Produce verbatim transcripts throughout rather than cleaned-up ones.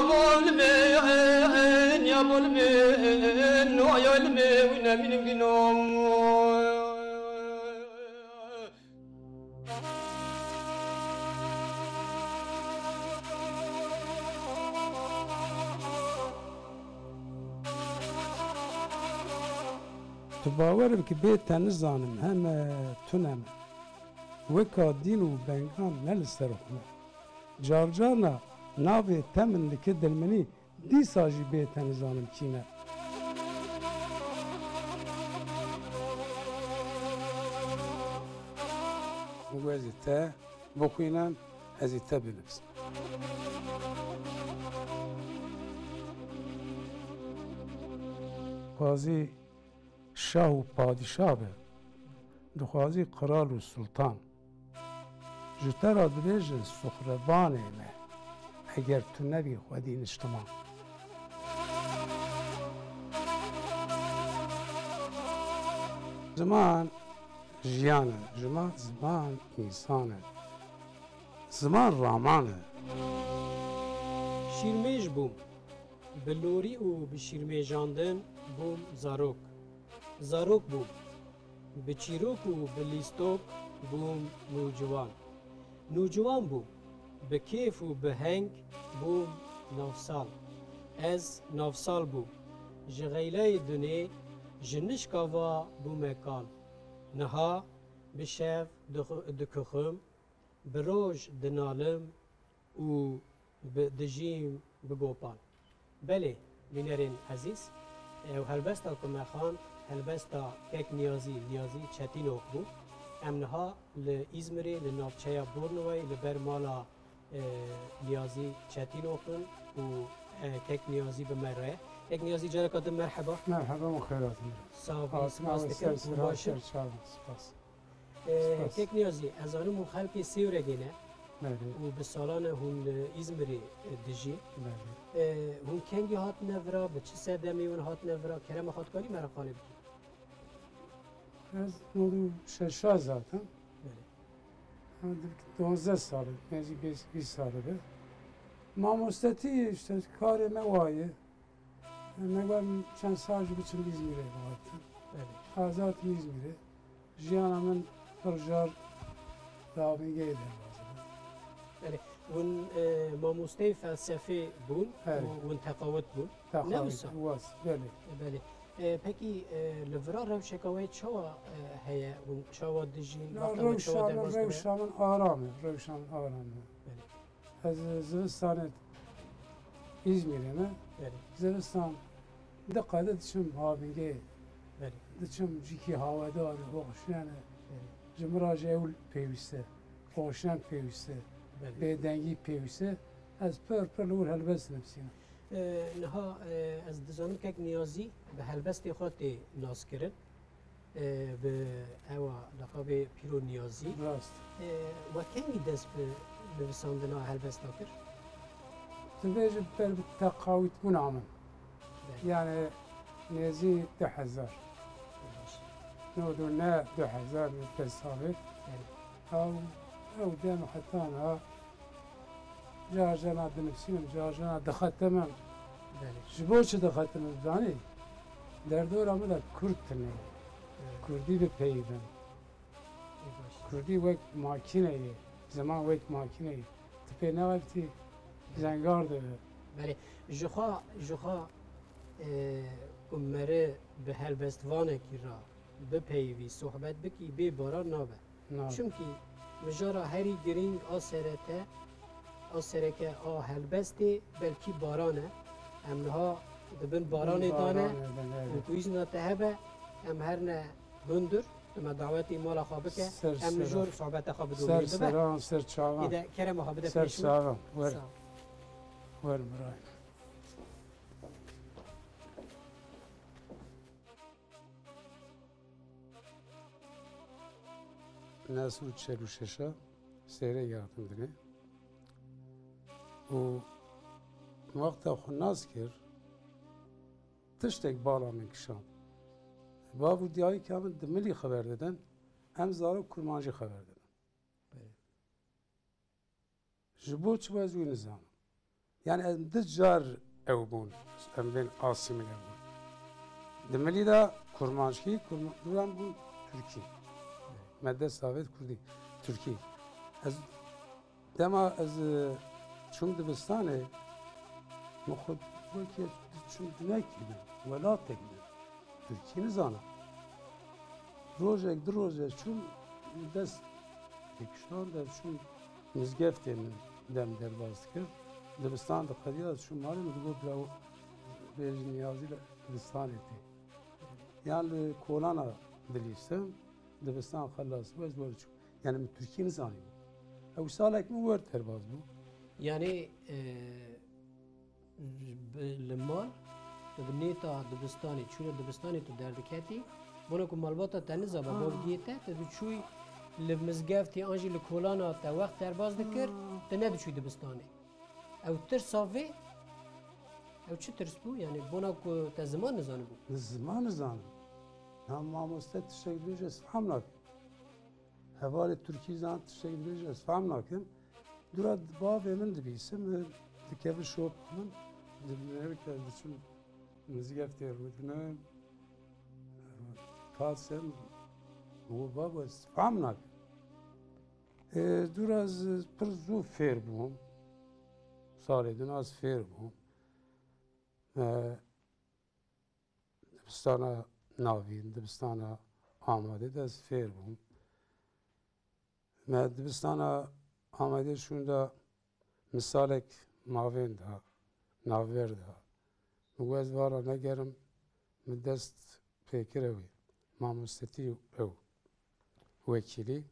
Bolmên, ya bolmên, no yolmê wî nemînim dîno. Tu bawer bike bê te nizanim heme tune me. Weka dîn û bengan ne li ser xwe me. Carcarna navê te min dike dilminî, dîsa jî bê te nizanim kî ne. Ku ez ê te bixwînim, ez ê te binivîsim. Xwazî şah û padîşah be, dixwazî qral û sultan. Ji te re dibêjin suxrebanê me, eger tu nebî xwedî niştiman. Ziman jiyan e, ziman, ziman însan e, ziman raman e. Şîrmêj bûm. Bi lorî û bi şîrmêjandin bûm zarok. Zarok bûm. Bi çîrok û bi lîstok bûm nûciwan. Nûciwan bûm. Bi kêf û bi heng bûm navsal. Ez navsal bûm. Ji xeyleyê dunê, ji nişka va bûme kal. Niha bi şev dixu-, dikuxim, bi roj dinalim û bi, dijîm bi gopan. Belê, bînerên ezîz, ew helbesta ku me xwend, helbesta Kek Niyazî, Niyazî Çetînok bû. Em niha li Îzmirê, li navçeya Bornovayê, li ber mala, e, Niyazî Çetînok in û, e, Kek Niyazî bi me re. Kek Niyazî, careka din merheba. Merheba, hûn xêr hatin. Sağ ol, spas dikim. Hûn baş in? Ser çavan, spas. Ee, Spas. Kek Niyazî, ez zanim hûn xelkê Sêwregê ne Belê. Û bi salan e hûn li Îzmirê, e, dijî. Belê. Ee, hûn kengî hatine vira, bi çi sedemê hûn hatine vira, kerema xwe dikarî me re qalê bikî? Ez nod û şeş zaten. Belê. Ha, di-, duwazdeh sal e, nêzî bîst, bîst sal e. Mamostetî, işte, karê me waye. Me got, çend sal jî biçim Îzmîrê bihatin. Belê. Ez hatim Îzmîrê. Jiyana min pir car di havîngehê derbas bû. Belê. Hûn, e, mamosteyê felsefê bûn Belê. Û hûn teqawit bûn. Teqawit, Ne wisa? Was, belê. Belê. E, pekî, e, li vira rewşeka we çawa, e, heye? Hûn çawa dijîn? Na, Wexta we çawa rewşa min, derbas dibe? Rewşa min aram e. Rewşa min aram e. Belê. Ez zivistanê Îzmîrê me. Belê. Zivistan diqede diçim havîngehê. Belê. Diçim cîkî hawedarê, oksîjenê. Belê. Ji min re jî ew pêwîst e. Oksîjen pêwîst e. Belê. Bêdengî pêwîst e. Ez pir pir li wir helbest dinivîsînim. E, niha, e, ez dizanim kek Niyazî bi helbestê xwe tê naskirin. E, bi ewa, leqabê Pîro Niyazî. Rast. E, we kengî dest bi nivîsandina helbesta kir? Tu bêjî ber bi teqawîtbûna min. Belê. Yani nêzî du hezar. Baş. Nod û neh, du hezar, nod pênc salê. Belê. Ew, ew dem heta niha Carcana dinivîsînim, carcana dixetimim. Belê. Ji bo çi dixetimim zanî? Derdora min de kurd tune ye. Evet. Kurdî bipeyivim. Ê baş. Kurdî wek makîne ye. Ziman wek makîne ye. Tu pê nexebitî zengar dibe. Belê. Ji xwe, ji xwe, e, ku meri bi helbestvanekî re bipeyivî, sohbet bikî, bê baran nabe. Na. Çimkî mijara herî girîng a serete, a sereke a helbestê belkî baran e. Em niha di bin baranê de ne. Baranê de ne, evet. Û ku îzna te hebe, em herne hundir, tu me dawetî mala xwe bike, Ser em li jor seran. Sohbeta xwe bidome. Ser seran, ser çavan. Êde kerema xwe bide Ser pêş min. Çavan. Wer. Sağ ol. Wer birayê. Neh sed û çel û şeş a Sêreg hatim dinê û wexta xwe nas kir, tiştek bala min kişand. Bav û dayika min di milî xeber didin, em zarok kurmancî xeber didin. Belê. Ji bo çi ez wî nizanim. Yani em du car ew bûn, em bên asîmîle bûn. Di milî de kurmanckî, kurma-, duran bûn Tirkî. Me dest avêt Kurdî, Tirkî. Ez, dema ez, e, çûm dibistanê, min xwe wekî çûm dinekî de, welatekî de. Tirkî nizana. Rojek, du rojek çûm dest têkiştan de çûm mizgeftê min dem derbas dikir. Dibistan diqediya çûm malê min digot bira bêjî niyazî li dibistanê tê. Yan li kolana dilîstim, dibistan xelas bû ez were çûm. Yani min Tirkî nizanî bû. Ew salek min wer derbas bû. Yani, e, Bi, li mal, tu bi nêta dibistanê, çûna dibistanê tu derdiketî, bona ku malbata te nizaba, bavgiyê te, te diçûy li mizgeftê an jî li kolana te wext derbas dikir, te nediçûy dibistanê. Ew tirsa vê, ew çi tirs bû? Yani bona ku te ziman nizanibû? Min ziman nizanim. Na mamoste tiştek dibêje, ez fam nakim. Hevalê Tirkî zan tiştek dibêje, ez fam nakim. Dûra bavê min dibîsim, dikeve şop min, dibîne ke diçim mizgeftê rûdine, pasim, û babo, ez fam nakim. E, dûra ez pir zû fêr bûm. Salê din ez fêr bûm. E, Dibistana Navîn, dibistana Amadê de ez fêr bûm. Me dibistana Amadê şûnda misalek mavên da, navber da. Min got ez vala negerim, min dest pê kir ew ê. Mamostetî ew, wekîlî.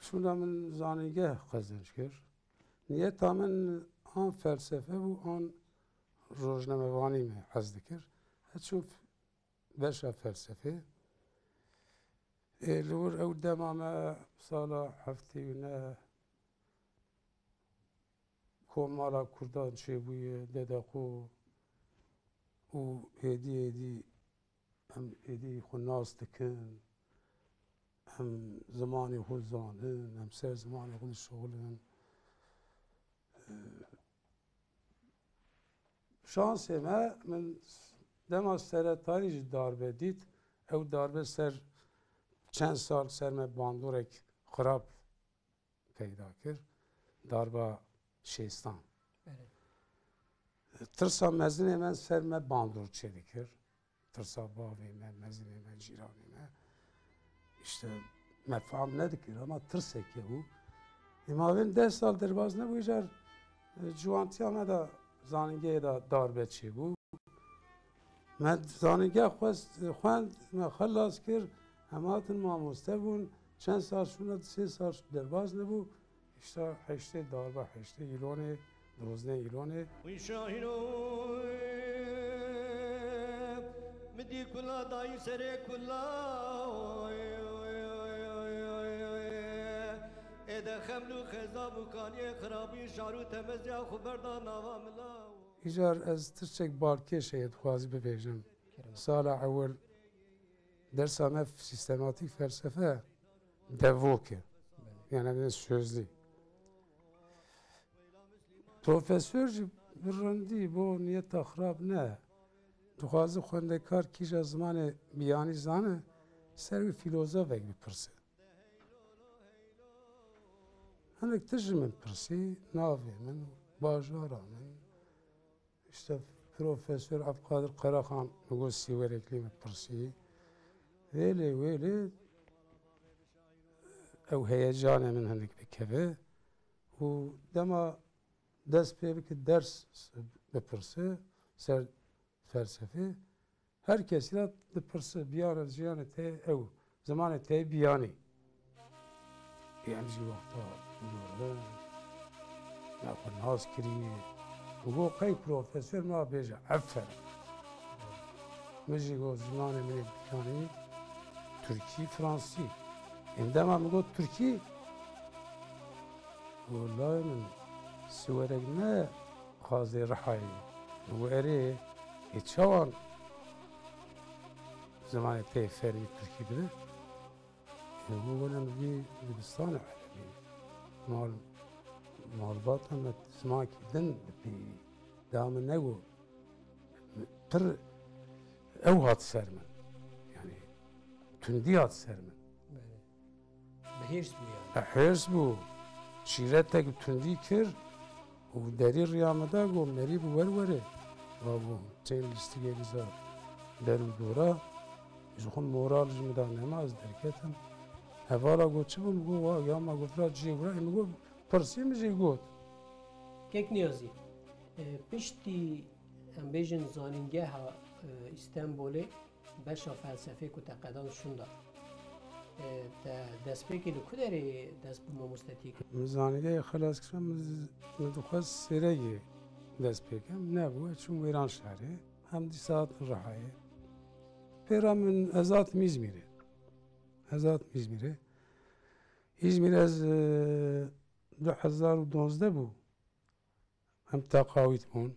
Şûna min zanîngeh qezenc kir. Niyeta min an felsefe bû, an rojnamevanî me hez dikir. Ez çûm beşa felsefê. Ê, li wir ew dema me sala heftê û neh Komala Kurdan çêbûye, Dedeqo û êdî êdî em êdî xwe nas dikin, em zimanê xwe dizanin, em ser zimanê xwe dişixulin. Şansê me, min dema seretarî jî darbe dît, ew darbe ser çend sal ser me bandorek xirab peyda kir. Darba şêstan. Belê. Tirsa mezinê me ser me bandor çêdikir. Tirsa bavê me, mezinê me, cîranê me. Îşte me fam nedikir ama tirseke bû. Ê, mavên deh sal derbas nebû, îcar, e, ciwantiya me de zanîngehê de darbe çêbû. Me zanîngeh xwest, xwend, me xelas kir, em hatin mamoste bûn, çend sal şûna, sê sal derbas nebû, îşte heştê darba, heştê îlonê, dozdeh îlonê. Wî şahîno, min dî kula dayî serê kula. Ê de xeml û xezab û kaniyê xirabî, şar û temeziya xwe berda nava mila. Îcar ez tiştek balkêş heye dixwazî bibêjim. Kerem. Sala ewil dersa me sîstematîk felsefe devok e. Belê. Yani em sözlü. Profesor jî bi rindî bo niyeta xirab ne. Dixwaze xwendekar kîja zimanê biyanî zane, ser wî fîlozofek bipirse. Hinek tişt ji min pirsî, navê min, bajara min. Îşte Profesor Evqadir Qeraxan min got Sîwereklî min pirsî. Wêlê wêlê ew heyecanê min hinek bikeve û dema dest pê bike ders bipirse ser felsefê, her kesî re dipirse, biyane jiyanê te ew, zimanê te biyanî. Em jî wexta dûre me xwe nas kiriye. Û got qey profesor me bêje, eferin. Min jî got zimanê min ê biyanî, tirkî, fransî. Ên dema min got tirkî, Wellahî min siwerek ne xwazê rihayê. Min got, erê, ê çawan zimanê te yê fermî tirkî bibe? Min got, wele min vî dibistanê erebî. Mal Malbata me zimankî din dipeyivî. Daha min negot. Pir ew hat ser min. Yanî tundî hat ser min. Belê. Bi hêrs bû yani. E, hêrs bû. Şîretek tundî kir û derî riya min da got, "Merî bi wer were." Va got, "Tên lîstikê biza der û dora." Ji xwe moral ji min da nema, ez derketim. Hevala got, "Çi bû?" Min got, "Wa ya me got, vira cihê wira." Min got, "Pirsî min jî got." Kek Niyazî, e, piştî, em bêjin, zanîngeha, e, Îstenbolê, beşa felsefê ku te qedand şûnda, e, te destpêkê li ku derê dest bi mamostetiyê kir? Min zanîngehê xilas kir, min, min dixwest Sêregê dest pê kim. Nebû, ez çûm Wêranşarê. Em dîsa hatin Rihayê. Pê re min ez hatim Îzmîrê. Ez hatim Îzmîrê. Îzmîr ez, e, du hezar û duwazdeh bû. Em teqawît bûn.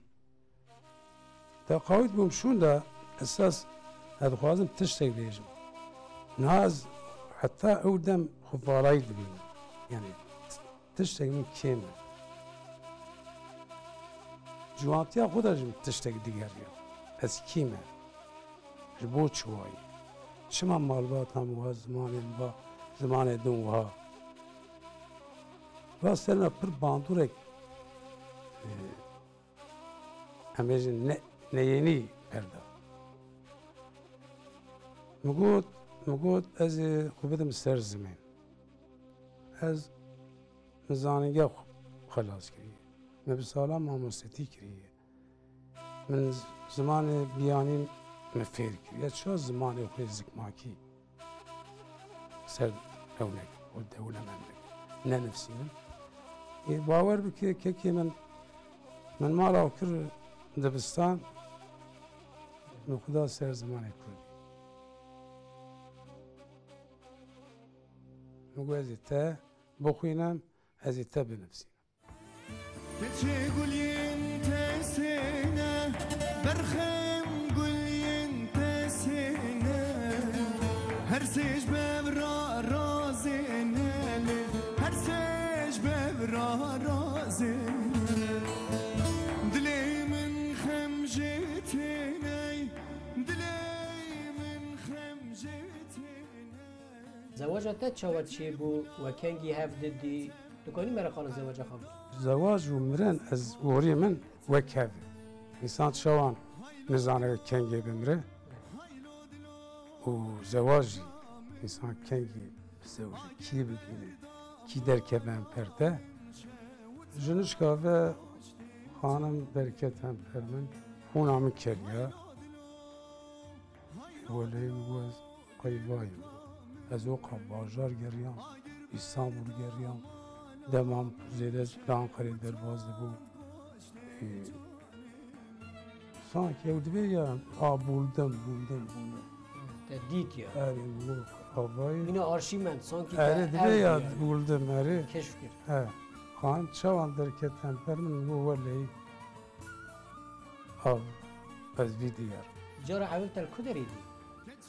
Teqawît bûm şûnda esas ez dixwazim tiştek bêjim. Niha ez heta ew dem xwe valayî dibînim. Yanî t-, tiştek min kêm e. Ciwantiya xwe de jî min tiştek digeriya. Ez kî me? Ji bo çi wayî? Çima malbata min wiha, zimanê min wiha, zimanê din wiha? Rast serina pir bandorek, e, em bêjin ne-, neyênî berda. Min got, min got, "Ez ê xwe bidim ser zimên." Ez min zanîngeha xwe xilas kiriye. Me bi salan mamostetî kiriye. Min z-, zimanê biyanî min fêr kir. Ya çawa zimanê xwe zikmakî ser ew nekin, û dewlemend nekin, nenivîsînin? Ê, bawer bike, kekê min, min mala xwe kir dibistan, min xwe da ser zimanê kurdî. Min got, "Ez ê te bixwînim, ez ê te binivîsînim." Keçê gulên tesêne, berxem gulên tesêne. Her sê ji bev ra razêne lê, her sê ji bev ra razêne. Dilê min xem jê têne, dilê min xem jê têne. Zewaja te çawa çêbû, we kengî hev didî? Tu kanî me re qala zewaca xwe bidî? Zewaj û mirin ez gorî min wek hev e. Însan çawan nizane kengê bimire û zewaj jî însan kengî bizewje, kî bibîne, kî derkeve em perte. Ji nişka ve xanim derket em per min, hûna min keriya. Welê min got, ez qeyvayim. Ez oqa bajar geriyam, Îstanbul geriyam. Dema min zêde li Anqerê derbas dibû. Ee, sanki ew dibe ya, a, buldum, buldum, buldum. Te dît ya. Erê, min got, qeyvayim. Yine arşî mend, sanki te Erê, dibe ew ya, ya. Buldum, erê. Keşf kir. He. Xan çawan derket em per min, min got, welê. Av, ez vî diyar. Cara ewil te li ku derê dî?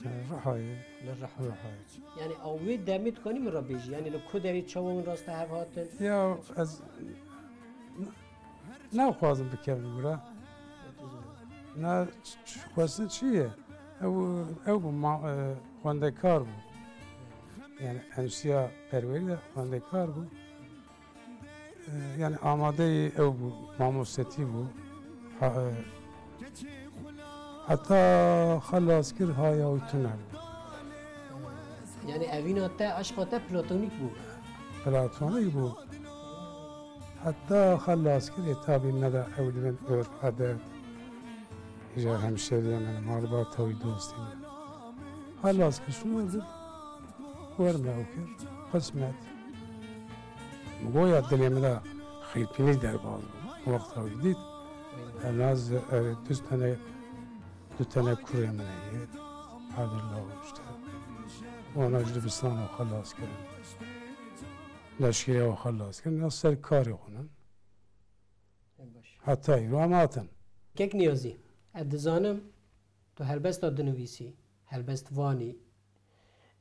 Rihayê. Li Riha. Rihayê. Yani ew wê demê dikanî min re bêjî? Yani li ku derê çawa hûn rasta hev hatin? Ya ez n-, naxwazim bikevim wira. Na ç-, ç-, xwestin çi ye? Ew, ew bû ma-, e, xwendekar bû. Yani ensiya perwerî de xwendekar bû. E, yani amadeyî ew bû, mamostetî bû. Ha, e, heta xelas kir haya wî tune bû. Yani evîna te, eşqa te platonîk bû? Platonîk bû. Heta xelas kir, ê tabî me de ew dibin örf, edet. Îja hemşeriya min, malbata wî, dostê min. Xelas kir, şûnda wer me ew kir. Qismet. Min got ya dilê min de xêpînî derbas bû. Wexta wî dît. Em naz, e, du tane, du tane kurê min heye. Adil law işte. Wana ji dibistana xelas kirin. Leşkeriya xelas kirin. Ya ser karê xwe ne. Heta îro em hatin. Kek Niyazî, ez dizanim tu helbesta dinivîsî, helbestvanî,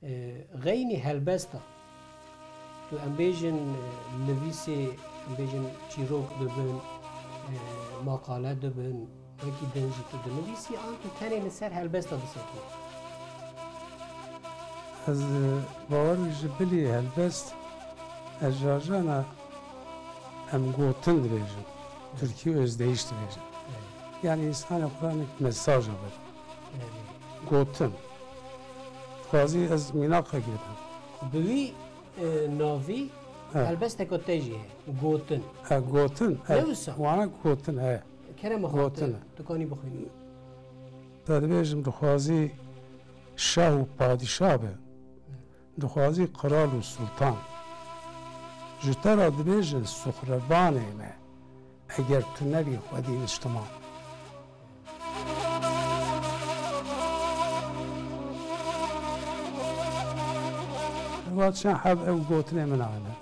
e, xeynî helbesta, tu em bêjin, e, nivîsê bêjin çîrok dibin, e, maqale dibin, wekî din jî tu dinivîsî, an tu tenê li ser helbesta disekî? Ez, e, bawer ji bilî helbest, ez carcana em gotin dibêjin. Tirkî özdeyiş dibêjin. Evet. Yani insanê xwe nek mesaja bidim. Evet. Gotin. Dixwazî ez mînaka girdim. Bi wî, e, navî He. helbesteka te jî heye. Gotin. He, gotin. He, Ne wisa? wana gotin, he. Kerema xwe Gotin. tu, tu kanî bixwînî. Te dibêjim dixwazî şah û padîşah be. Dixwazî qral û sultan. Ji te re dibêjin suxrebanê me. Eger tu nebî xwedî niştiman. Va çend heb ew gotinê min a ne.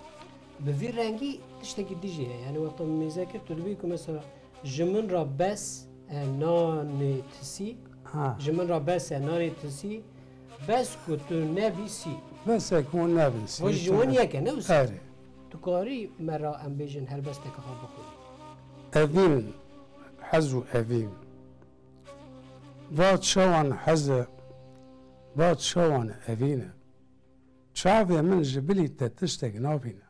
Bi vî rengî tiştekî dijî heye. Yani wexta min mêze kir, tu dibî ku mesela ji min re bes e nanê tisî, Ha. ji min re bes e nanê tisî, bes ku tu nebî sî. Bes e ku nebî sî. Wê ji wan yek e, ne wisa? Erê. Tu karî me re em bêjin helbesteke xwe bixwînî. Evîn, hez û evîn. Va çawan hez e, va çawan evîn e. Çavê min ji bilî te tiştek nabîne.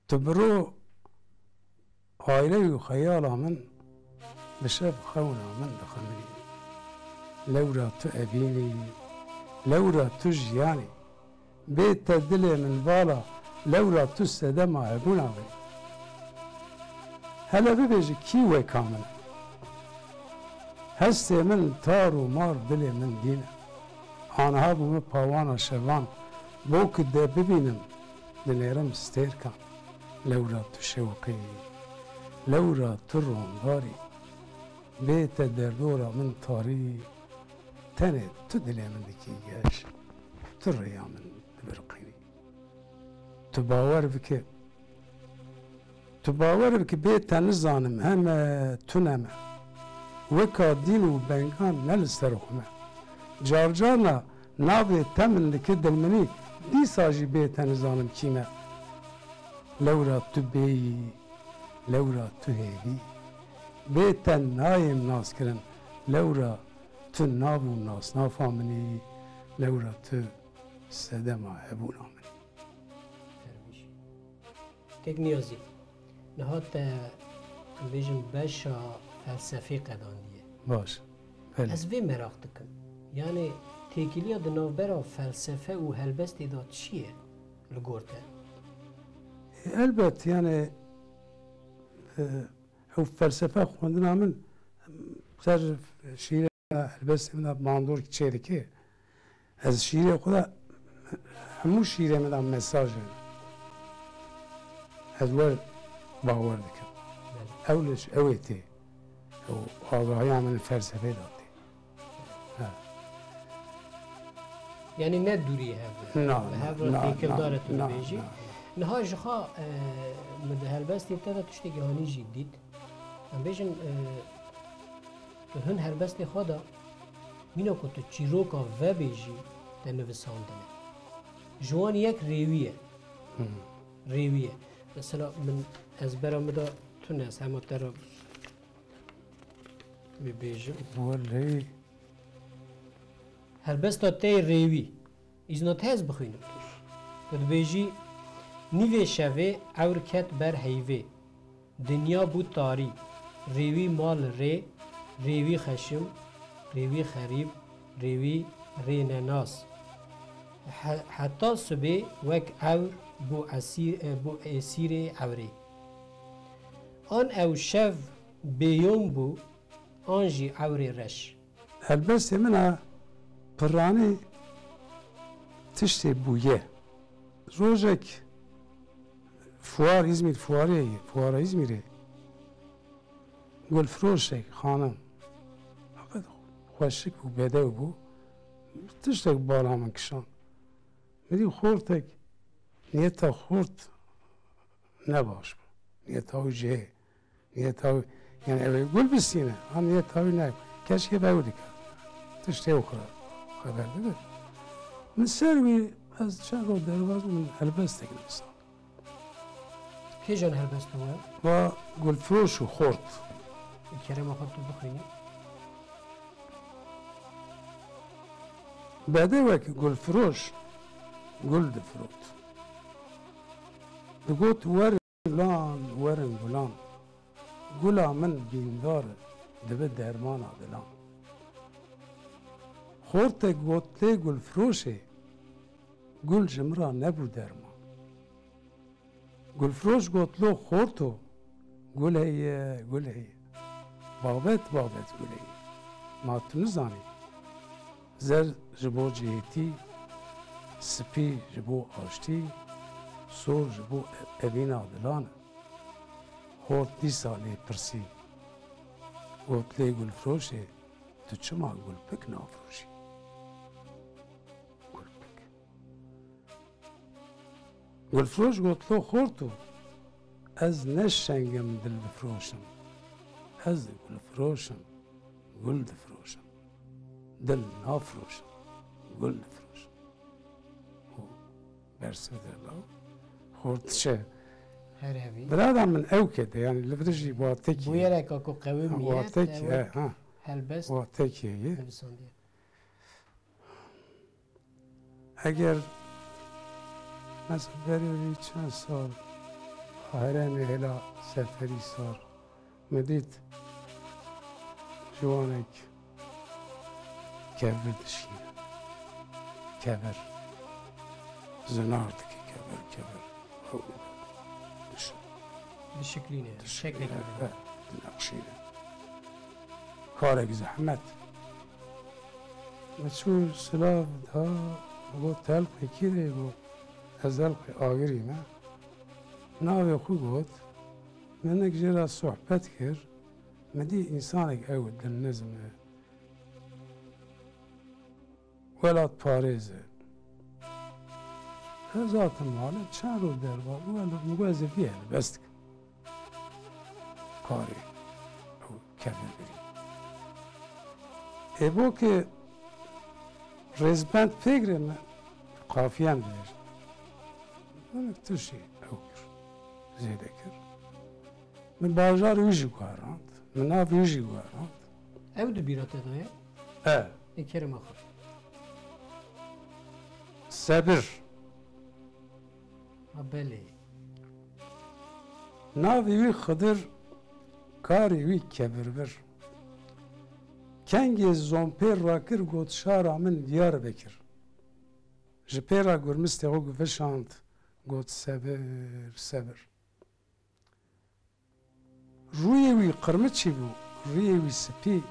Tu bi ro aile û xeyala min, bi şev xewna min dixeminî. Lewra tu evînî, lewra tu jiyanî. Bê te dilê min vala, lewra tu sedema hebûna min. Hele bibêje kî weka min? Hestê min tar û mar dilê min dîn e. Aniha bûme pawana şevan, bo ku de bibînim, dinêrim stêrkan. Lewra tu şewqî, lewra tu rondarî. Bê te derdora min tarî, tenê tu dilê min dikî geş, tu rêya min dibirqînî. Tu bawer bike, tu bawer bike, bê te nizanim heme tu ne me. Weka dîn û bengan ne li ser xwe me. Carcarna navê te min dike dilminî, dîsa jî bê te nizanim kî me. Lewra tu bêyî, lewra tu hêvî. Bê te nayêm naskirin, lewra tu nav û nasnafa min î, lewra tu sedema hebûna min î. Derwîş. Kek Niyazî, niha te, em bêjin, beşa felsefê qedandiye. Baş. Belê. Ez vê meraq dikim. Yani têkiliya di navbera felsefe û helbestê de çi ye li gor te? Elbet, yani, e, ew felsefe xwendina min ser şîîrê helbestê min de mandor çêdike. Ez şîîrê xwe de, hemû şîîrê min de mesaj e. Ez wer bawer dikim. Belê. Ew li, ew ê tê. Ew agahiya min felsefê de tê. Ha. Yani ne dûrî hev e. Na, Li hev re na, têkildar e na, tu na, dibêjî. Na. Niha ji xwe, e, min di helbestê te de tiştekî hanî jî dît. Em bêjin, e, tu hin helbestê xwe de mîna ku tu çîroka vebêjî te nivisandine. Ji wan yek rêwî ye. Hmm. Rêwî ye. Mesela min ezbera min de tune, ez hema te re bibêjim. Welê. Helbesta te yê rêwî. Îzna te ez bixwînim. Tu dibêjî, nîvê şevê ewr ket ber heyvê. Dinya bû tarî. Rêwî ma li rê, rêwî xeşim, rêwî xerîb, rêwî rênenas. He-, heta sibê wek ewr bû esîr, e, bû êsîrê ewrê. An ew şev bêyom bû, an jî ewrê reş. Helbestê min a piranî tiştê bûye. Rojek fuar, Îzmîr fuarê ye, fuara Îzmîrê. Gulfiroşek xanim, heqet xweşik bû, bedew bû. Tiştek bala min kişand. Min dî xortek, niyeta xort ne baş bû. Niyeta wî jê, niyeta wî, yani ew ê gul bistîne, ha niyeta wî ne. Keşke be ew dikir. Tiştê wî xwe xeber bide. Min ser wî ez çend roj derbas min helbestek nivîsand. Kîjan helbest we? Va Gulfiroş û Xort. Kerema xwe tu bixwînî. Bedewek gulfiroş gul difirot. Digot, werin gulan, werin gulan. Gula min bîndar e, dibe dermana dilan. Xortek got, lê gulfiroşê, gul ji min re nebû derman. Gulfiroş got, lo xorto, gul heye, gul heye. Babet, babet gul heye. Ma tu nizanî? Zer ji bo cihêtî, spî ji bo aştî, sor ji bo e-, evîna dilan e. Xort dîsa lê pirsî. Got, lê gulfiroşê, tu çima gulpik nafiroşî? Gulpik. Gulfiroş got, lo xorto, ez ne şeng im dil bifiroşim. Ez gulfiroş im, gul difiroşim. Dil nafiroşim, gul difiroşim. Û bersiv de la xort diçe. Her hevî. Birada min ew kete, yani li vir jî watekî. Bûyereka ku qewimiye, watekî, he, ha. Helbest. Watekî ye. Nivisandiye. Eger, mesela, berê wî çend sal, herêmê hêla Seferî sar, min dît ciwanek kevir dişîne. Kevir. Zinar dike kevir, kevir. Ew diş-, dişiklîne, dişiklîne, şeklekî dide. He, dinexşîne. Karek zehmet. Me çû silav da, got, "Te helqê kî de?" Got, "Ez helqê Agirî me." Navê xwe got. Me hinek jê re sohbet kir. Me dî însanek ew dilnizm e. Welatparêz e. Ez hatim malê, çend roj derva bû, ez li, min got, "Ez ê vî helbest kim." Karê ew kevir birî. Ê bo ke rêzbend pê gire, me qafiyem dibêje. Hinek tiştê ew kir, zêde kir. Min bajarê wî jî guherand, min navê wî jî guherand. Ew di bîra te de ye? E. Ê kerema xwe. Sebir. Ha, belê. Navê wî Xidir, karê wî kevirbir. Kengê zompêr rakir, got, "Şara min Diyarbekir." Ji pê re gurmistê xwe guvişand, got, "Sebir, sebir." Rûyê wî qirmiçî bû, rûyê wî spî.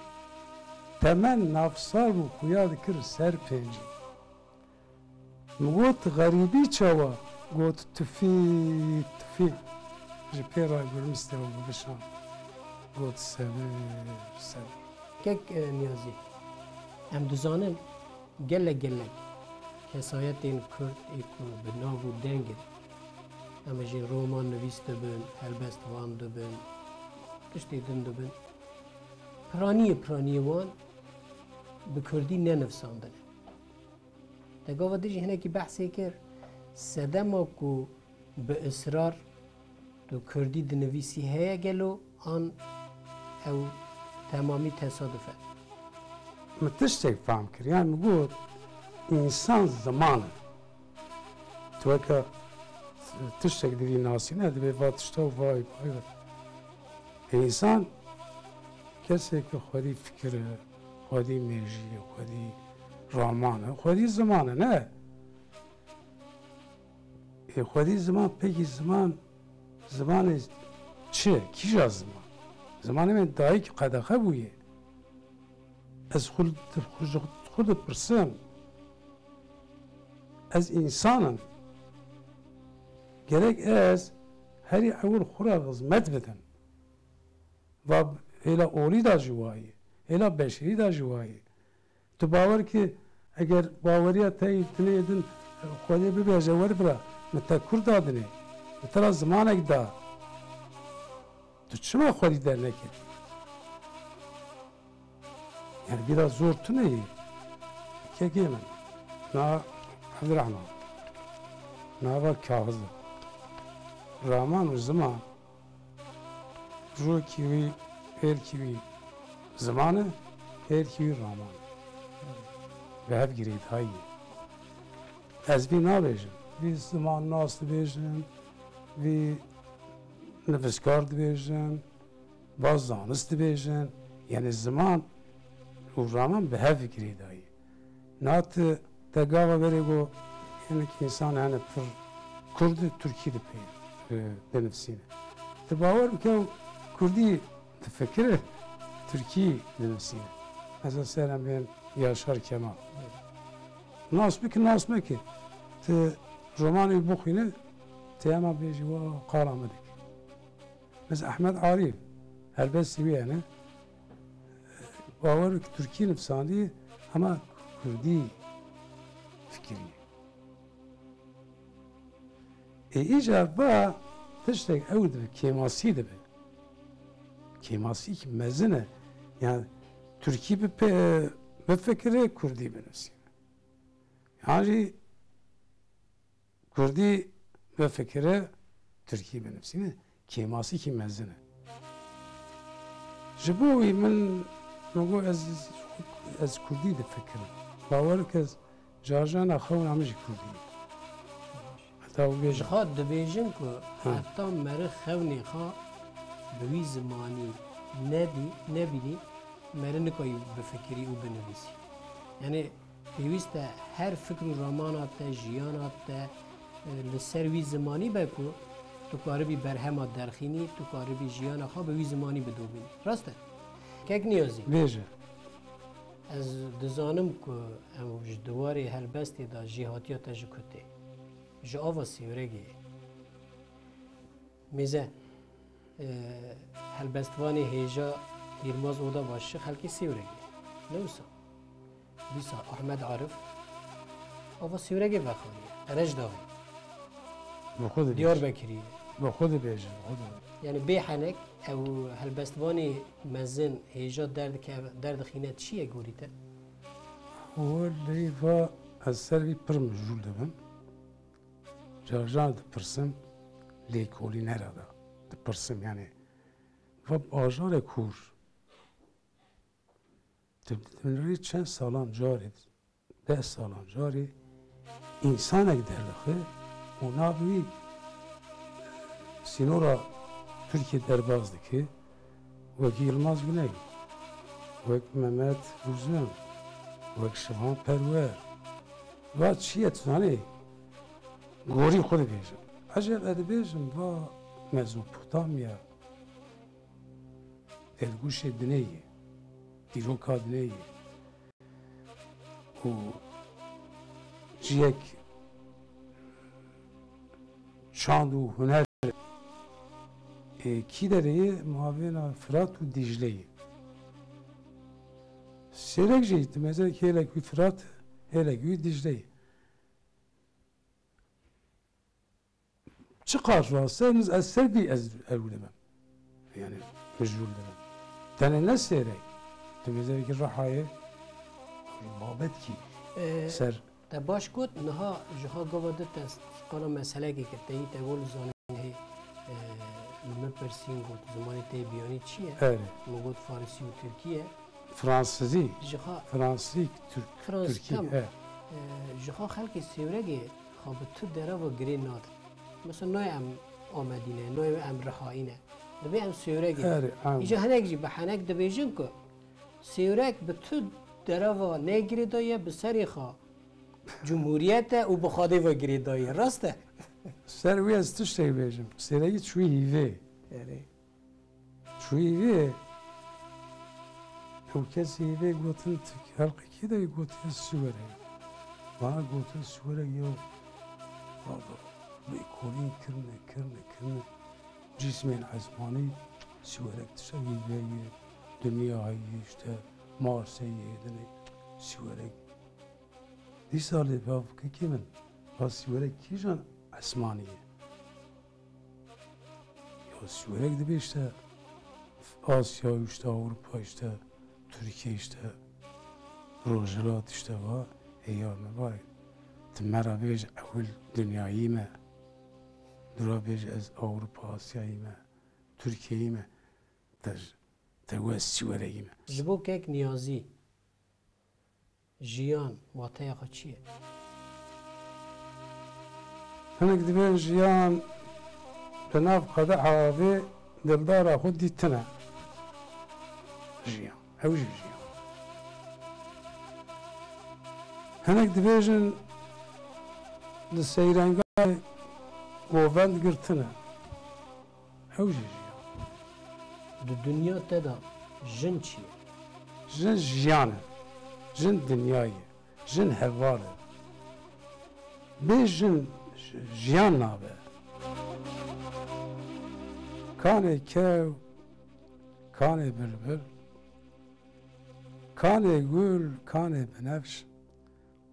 Temen navsar bû, xuya dikir ser pêncî. Min got, "Xerîbî çawa?" Got, "Tifî, tifî." Ji pê re gurmistê xwe bivişand. Got, "Sebir, sebir." Kek, e, Niyazî, em dizanin, gelek gelek kesayetên Kurd ê ku bi nav û deng in, em bêjin roman nivîs dibin, helbestvan dibin, tiştê din dibin. Piraniyê piraniyê wan bi Kurdî nenivsandine. Te gava din jî hinekî behsê kir, sedema ku bi israr tu Kurdî dinivîsî heye gelo an ew temamî tesaduf e? Min tiştek fehm kir. Yani min got, însan ziman e. Tu weke tiştek divî nasîne, divê va tişta û vay, vay, vay. Însan kesê ku xwedî fikir e, xwedî mêjî ye, xwedî raman e, xwedî ziman e, ne? Ê xwedî ziman, pekî ziman, zimanê çi? Kîja ziman? Zimanê min dayik qedexe bûye. Ez xwe, xwe, xwe dipirsim. Ez însan im. Gerek ez herî ewil xwe re xizmet bidim. Va hêla olî da jî wayê, hêla beşerî da jî wayê. Tu bawer ki eger baweriya te yî tinê din Xwedê bibêje, werbira, min te Kurd da dinê, min te ra zimanek da. Tu çima xwedî derneketî? Yani biraz zor tune yî. Kekê min. Na Evdirehman. Nava Kaxiz e. Raman û ziman, rûkî wî, êrkî wî ziman e, êrkî wî raman e. Bi hev girêdayî ye. Ez vî nabêjim. Vî zimannas dibêjin, vî nivîskar dibêjin, va zanist dibêjin. Yanî ziman û raman bi hev girêdayî. Na tu te gava berê got, hinek însan hene pir kurd û tirkî dipê, e, dinivîsîne. Tu bawer bike ew kurdî difikire, tirkî dinivîsîne. Mesela ser em bên Yaşar Kemal. Nas bike, nas meke. Tu romanê bixwîne, tu hema bêjî, wa qala min dike. Mesela Ehmed Arîf, helbestê wî hene, bawer bike tirkî nivîsandî, hema kurdî fikirî. Ê, îcar va tiştek ew dibe, kêmasî dibe. Kêmasîkî mezin e. Yani tirkî bipe-, bifikire, kurdî binivîsîne. Yan jî kurdî bifikire, tirkî binivîsîne. Kêmasîkî mezin e. Ji bo wî min, min got ez, ez kurdî difikirim. Bawer ke ez carjana xewna min jî kurdî ye. Heta û bêjim. Ji xwe dibêjin ku Hı. heta meriv xewnê xwe bi wî zimanî nedî, nebînî, meriv nikayî bifikirî û binivîsî. Yanî pêwîst e her fikr û romana te, jiyana te, e, li ser wî zimanî be ku tu karibî berhema derxînî, tu karibî jiyana xwe bi wî zimanî bidobînî. Rast e? Kek Niyazî. Bêje. Ez dizanim ku em ji diwarê helbestê de jêhatiya te ji ku tê. Ji ava Sêwregê ye. Mêze, e, helbestvanê hêja Yilmaz Oda Başçı xelkê Sêwregê. Ne wisa? Dîsa Ahmed Arif ava Sêwregê vexwariye. Qerecdaxê. Bi xwe dibêje. Diyarbekirî. Bi xwe dibêje, bi xwe dibêje. Yani bê henek ew helbestvanê mezin hêja derdike-, derdixîne çi ye gorî te? Û lê va ez ser vî pir mijûl dibim. Carcar dipirsim, lêkolînera de dipirsim, yani, va bajarek hûr. Tu, tu binirî çend salan carê, deh salan carê însanek derdixe û navê wî sînora Tirkiyê derbas dike. Wek Yilmaz Güney, wek Mehmet Uzun, wek Şivan Perwer. Va çi ye, tu zanî? Gorî xwe dibêjim. Eceb ez dibêjim, va Mezopotamya dilguşê dinê ye, dîroka dinê ye. Û ciyek çand û huner, e, kî derê ye? Mabêna Firat û Dîcle ye. Sêrek jî, tu mêze hêlek wî Firat, hêlek wî Dîcle ye. Çiqas rast e, ez ser vî ez ew dibim. Yani mijûl dibim. Tenê ne Sêrek. Tu mêze wekî Rihayê, babet kî Ee, ser. Te baş got, niha ji ha gava di te qala meselekê kir, te yî te got li zanîngehê, e, min pirsîn got, zimanê te yê biyanî çi ye? Erê. Min got farisî û tirkî ye. Fransizî. Ji xwe Fransizî, Türk, Frans-, Türkiye, tamam. He. Ee, ji xwe xelkê Sêwregê xwe bi tu dereva girê nadin. Mesela nayê em Amedî ne, nayê em Rihayî ne. Dibê em Sêwregê ne. Erê, em. Îca hinek jî bi henek dibêjin ku Sêwreg bi tu dereva ne girêdayî ye, bi serê xwe cumhuriyet e û bi Xwedê ve girêdayî ye. Rast e? Ser wî ez tiştek bêjim. Sêwregî çûyî hîvê. Erê. Çûyî vê, ew kesê vê gotin, tu xelkê kê de gotin Siwere. Bana gotin Siwere ya, baba, lêkolîn kirine, kirine, kirine. Cismên esmanî Siwerek tiştekî vê ye, dinyayê işte, Marsê ye, dinê Siwerek. Dîsa lê bavkekî min, va Siwerek kîjan esmanî ye? Ya Siwerek dibê işte Asya, işte Avrupa, işte Türkiye, işte Rojhilat, işte va. Ê ya me va, tu me re bêje ewil dinyayî me. Dura bêje ez Ewropa, Asyayî me, Tirkiyeyî me, te, te wes çi weregî me. Ji bo kek Niyazî, jiyan wateya xwe çi ye? Hinek dibên jiyan li nav qedeha avê dildara xwe dîtine. Jiyan. Ew jî jiyan. Hinek dibêjin li seyrengarê govend girtine. Ew jî jiyan. Di dinya te de jin çi ye? Jin jiyan e. Jin dinya ye. Jin heval e. Bê jin j-, jiyan nabe. Kanê kew, kanê bilbil, kanê gul, kanê binevş,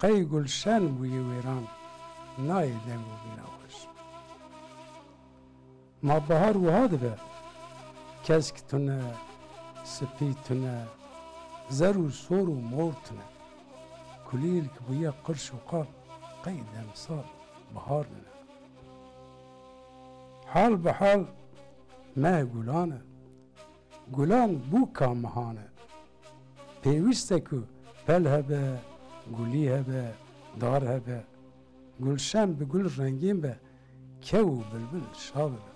qey gulşen bûye wêran, nayê deng û bîna xweş. Ma bihar wiha dibe, kesk tune, spî tune, zer û sor û mor tune. Kulîlk bûye qirş û qal, qey demsal bihar nine. Hal bi hal meh gulan e. Gulan bûka mihan e. Pêwîst e ku pel hebe, gulî hebe, dar hebe. Gulşen bi gul rengîn be, kew û bilbil şa bibe.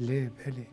Lê belê,